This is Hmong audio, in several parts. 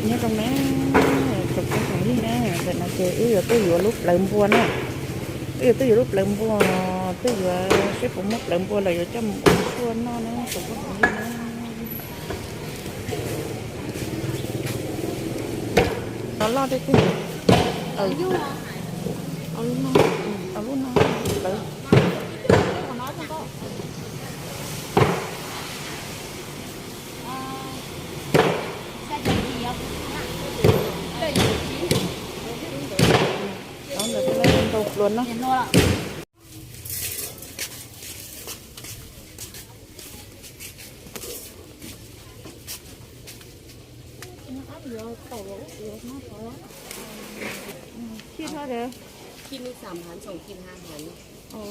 Nyob zoo na, tsoom phooj ywg na, ntawm no ces wb yuav tuaj yuav lub plawv npua na. Wb yuav tuaj yuav lub plawv npua, tuaj yuav seb puas muaj plawv npua lawm yuav coj mus ua tshuaj noj na tsoom phooj ywg na. No loj tiag tiag. Au lub no, au lub no, plawv. Ntau pluas no.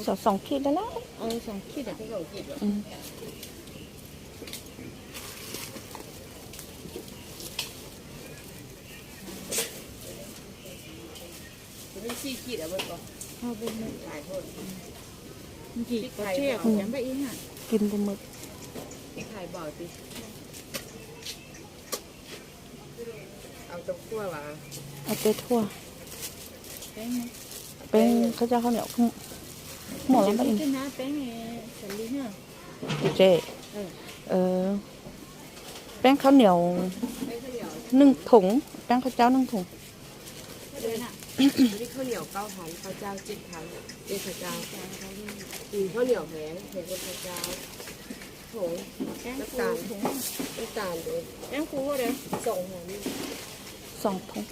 Xoom, xoom khij da lawm. Kis npua mws. Ua teb thuaj. Peeb khaub ncaub khaub niam, muaj los pab. Tsev, peeb khaub niam neeg thoom, peeb khaub ncaub neeg thoom. Xoom thoom.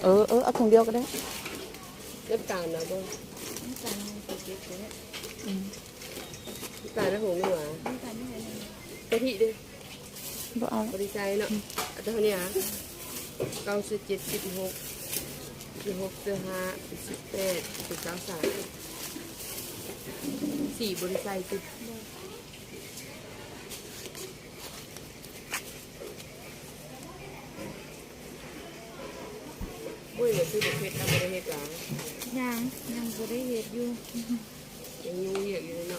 Ob thoom diav ko da. Body size no, tab nia, cao su jet, jet hộp, jet hộp su ha, jet pet, jet cao sa, xim body size tu. Muaj ib lub twg pem tau pem da hes los? Nyaj, nyaj pem da hes yus. Nyaj yus no.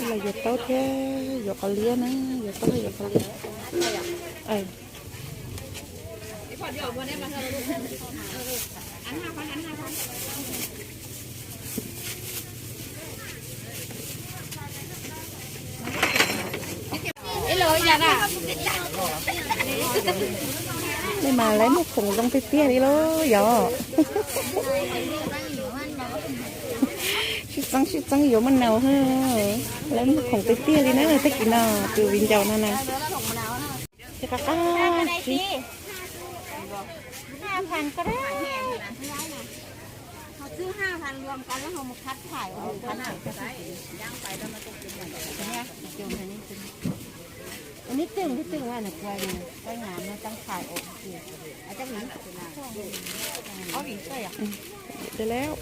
Los yuav taub thiab yuav qos liab na, yuav taub yuav qos liab. Li mas lawv muag khoom zoo tiag tiag li lauj yog. Sib txeeb sib txeeb yuav maj naus, lawv muag khoom tiag tiag li na tag kis no, tus viv ncaus no na. Qab qab. Ua neb twg twg nws kua li, koj nyam no tau fais os. Ces lawm.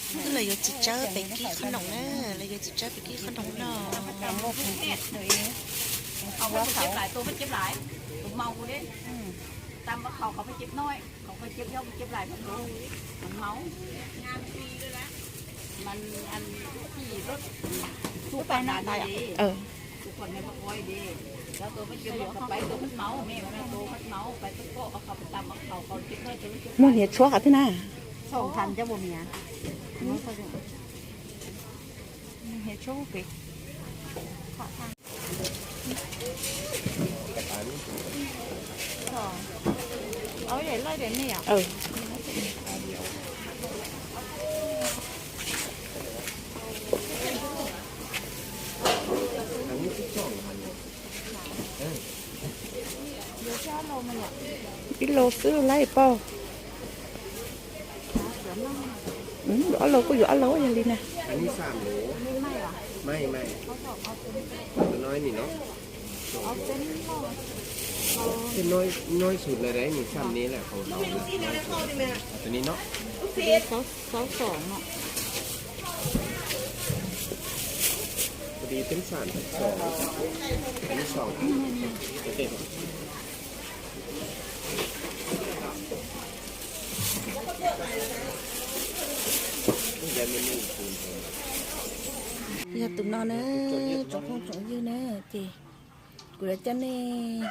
Twb los yuav txiv tsawb pem kib qhob noom na, los yuav txiv tsawb pem kib qhob noom no. Muag hniav tshuab qhov twg na? Hniav tshuab pem. Ib lo xwb laib pog. Yuav ob lo kuj yuav ob lo yog li na. Đi tính sàn tháng sáu, tháng sáu. Yog tus no na, tsoom phooj tsoom ywg na, ces kuv yuav coj nej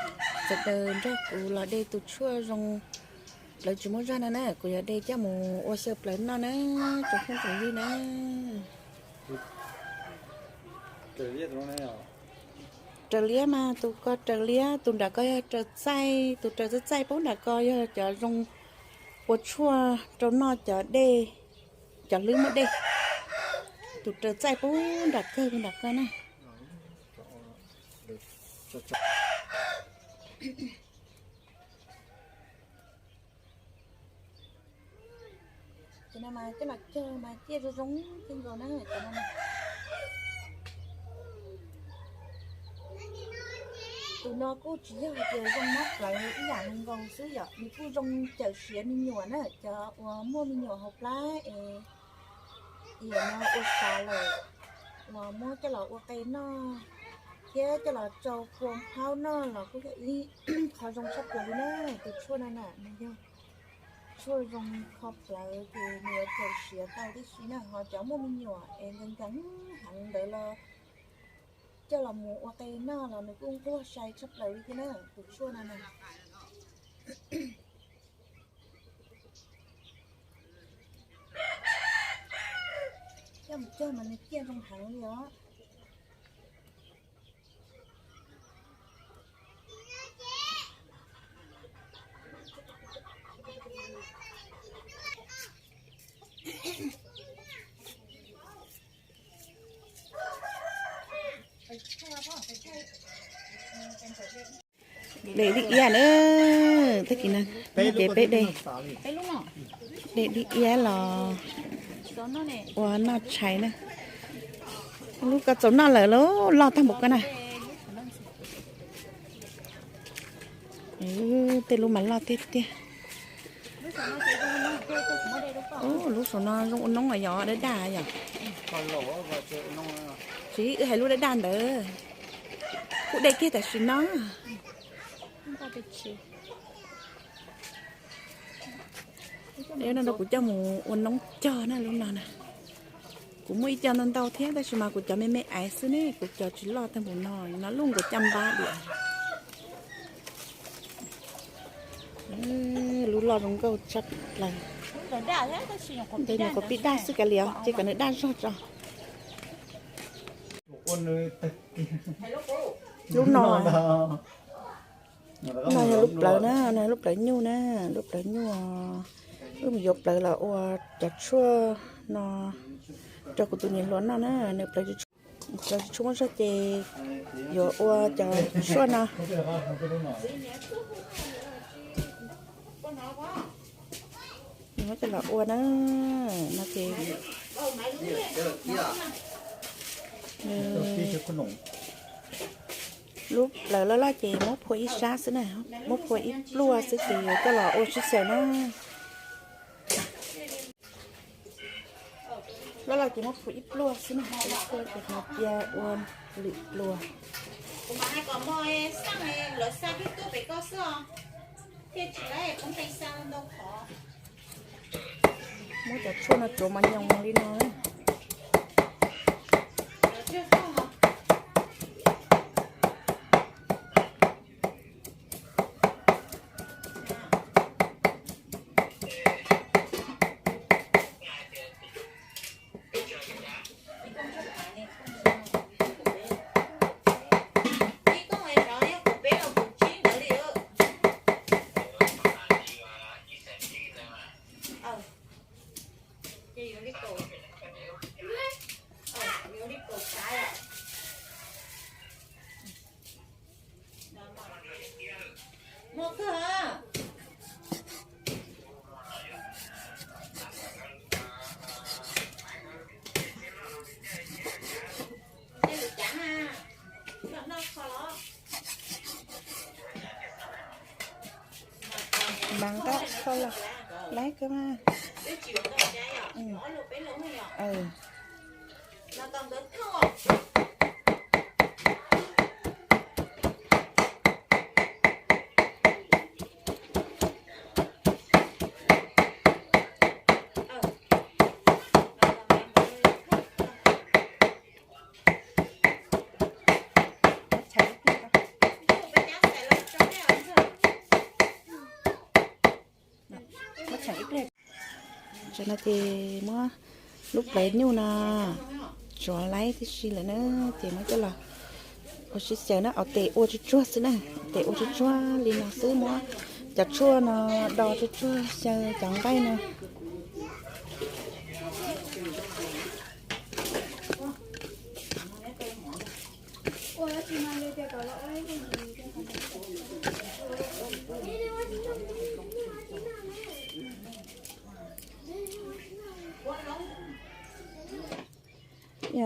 sawv daws nrog kuv los de tus tshuaj zoo plawv tsis muaj zog no na, kuv yuav de coj mus ua xyaw plawv noj na, tsoom phooj tsoom ywg na. Raws liab mas tus ko raws liab, tus nram ko yog raws txaij, tus raws txaij txaij pub nram ko yog cov zoo ua tshuaj rau noj cov dej, cov hlwb muaj dej. Tus raws txaij pub nram kawg nram ko na. Cov no mas coj los cog mas ciaj zoo zoo kawg nkaus na, cov no. Tus no kuj tsis yog hais tias zoo mob plawv ib yam nkaus xwb yom, nws kuj zoo cawm siav me nyuam na, cov uas muaj me nyuam hauv plab es tiam no ua sav lawm los muab coj los ua qe noj thiab coj los tsau kua phaub noj los kuj yog ib qho zoo tshaj plaws li na. Tus tshuaj no na nws yog tshuaj zoo kho plawv ces nws yuav cawm siav tau tib si na, ho cov muaj me nyuam es nkees nkees heev ntawd los coj los mus ua qe noj los nws kuj nquag sai tshaj plaws li thiab na, tus tshuaj no na. Coj mus cog mas nws ciaj zoo heev li os. De dib iab na, tag kis no ces peb de, de dib iab los ua noj tshais na. Lub ko txaus noj lawm, loj tag npaum ko na. Tej lub mas loj tiag tiag. Lub saum no zoo ua noob yog daj daj yom. Tsis wb hais lub daj daj ntawd, kuj de kiag tam sim no. No rau kuv coj mus ua noob cog na lub no na. Kuv muaj ib co ntau ntau thiab tab sis mas kuv cov me me aiv xwb ne, kuv cov tsis loj tag npaum no, no lub nkaus caj npab diam. Lub loj zoo nkauj tshaj plaws. Ntawd nyuam qhuav pib daj xwb kav liam ces kom nws daj zog tso. Lub no, no yog lub plawv na, no yog lub plawv nyuj na, lub plawv nyuj. Wb mus yuav plawv los ua cov tshuaj no rau kuv tus niam hluas noj na, nws plawv tsis tshua muaj zog ces yuav ua cov tshuaj no. Muab coj los ua na, no ces lub plawv loj loj ces muab phua ib sab xwb na, muab phua ib pluaj xwb ces yuav coj los ua sib xyaw na. Loj loj ces muab phua ib pluaj xwb na, ib pluaj ces ho cia ua lwm pluas. Muab cov tshuaj no tsuav mos nyoos li no. Mas koj kho los laib kawg mas. Tam no ces muab lub plawv nyuj no tsuav laib tib si lawm na, ces muab coj los ua sib xyaw na, ua tes ua tsuag tsuag xwb na, ua tes ua tsuag tsuag li no xwb, muab cov tshuaj no do tsuag tsuag xyaw cov nqaij no.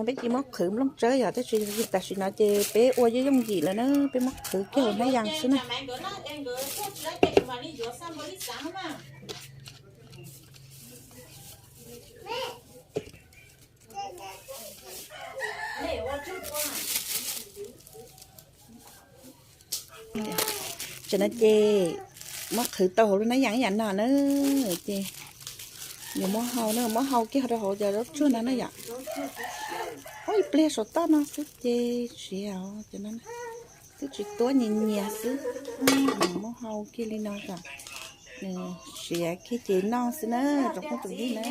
Peb cia muab qhwv nplooj tsawb yom, tab sis tam sim no ces peb ua yooj yooj yim lawm na, peb muab qhwv kiag hauv hnab yas xwb na. Tam no ces muab qhwv tau hauv lub hnab yas ib yam no na, ces yuav muab hau na, muab hau kiag rau hauv cov zaub tsuag no na yom. Ua ib pliag saum toj no xwb ces siav os, cov no twb tsis tuab, nyias nyias xwb. Muab hau kiag li no kom nws siav kiag ces noj xwb na, tsoom phooj tsoom ywg na.